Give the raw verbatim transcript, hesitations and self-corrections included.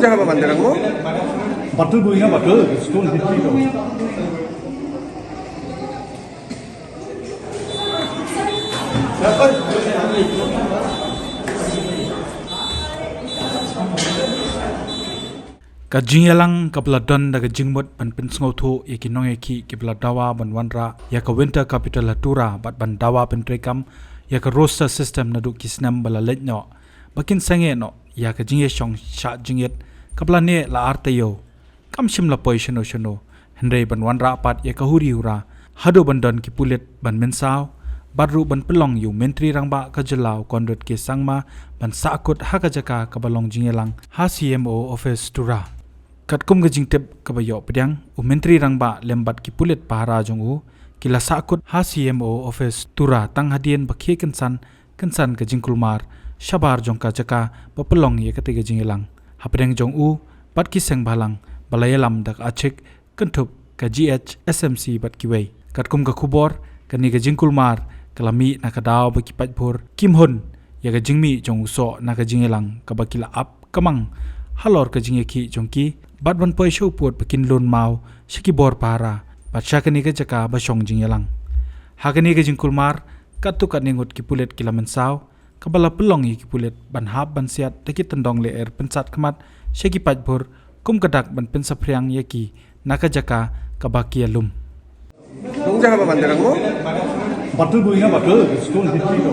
Jangan apa mandir mo? Batul bu ya batul. Stone history tu. Ka jingïalang kaba la don da ka jingmut ban pynsngewthuh ïa ki nongïakhih kiba la dawa ban wanrah ïa ka Winter Capital ha Tura bad ban dawa pyntreikam ïa ka roster system naduh ki snem ba la leit noh ba kin sangeh noh ïa ka jingïashong shah jingit kaba la neh la ar taïew. Kam shym la poi shano shano hynrei ban wanrah pat ïa ka huri hura haduh ban don ki pulit ban mynsaw bad ruh ban pynlong ïa u Myntri Rangbah ka jylla u Conrad K Sangma ban sahkut ha ka jaka kaba long jingïalang ha C M O office Tura. Katkum ka jingtip kaba ïoh pdiang, u Myntri Rangbah lem bad ki pulit pahara jong u ki la sahkut ha C M O office Tura tang hadien ba khie kynsan kynsan ka jingkulmar shabar jong ka jaka ba pynlong ïa katei ka jingïalang. Hapdeng jong u bad ki seng bhalang ba la ïalam da ka Achik, Kynthup, ka G H, S M C bad kiwei. Katkum ka khubor, kane ka jingkulmar ka la mih na ka daw ba ki paidbhur kim hun ïa ka jingmih jong u soh na ka jingïalang kaba ki la ap kamang halor ka jingïakhih jong ki bad ban poi sha u pud ba kin lun maw sha ki bor pahara bad sha kane ka jaka ba shong jingïalang. Ha kane ka jingkulmar, katto katne ngut ki pulit ki la mynsaw, kaba la pynlong ïa ki pulit ban hap ban siat da ki tyndong lyer pynsat khmat sha ki paidbhur kum ka dak ban pynsaphriang ïa ki na ka jaka kaba ki ïalum. Nung jaka ba mandir mo? Batul bu ya batul. Stone history tu.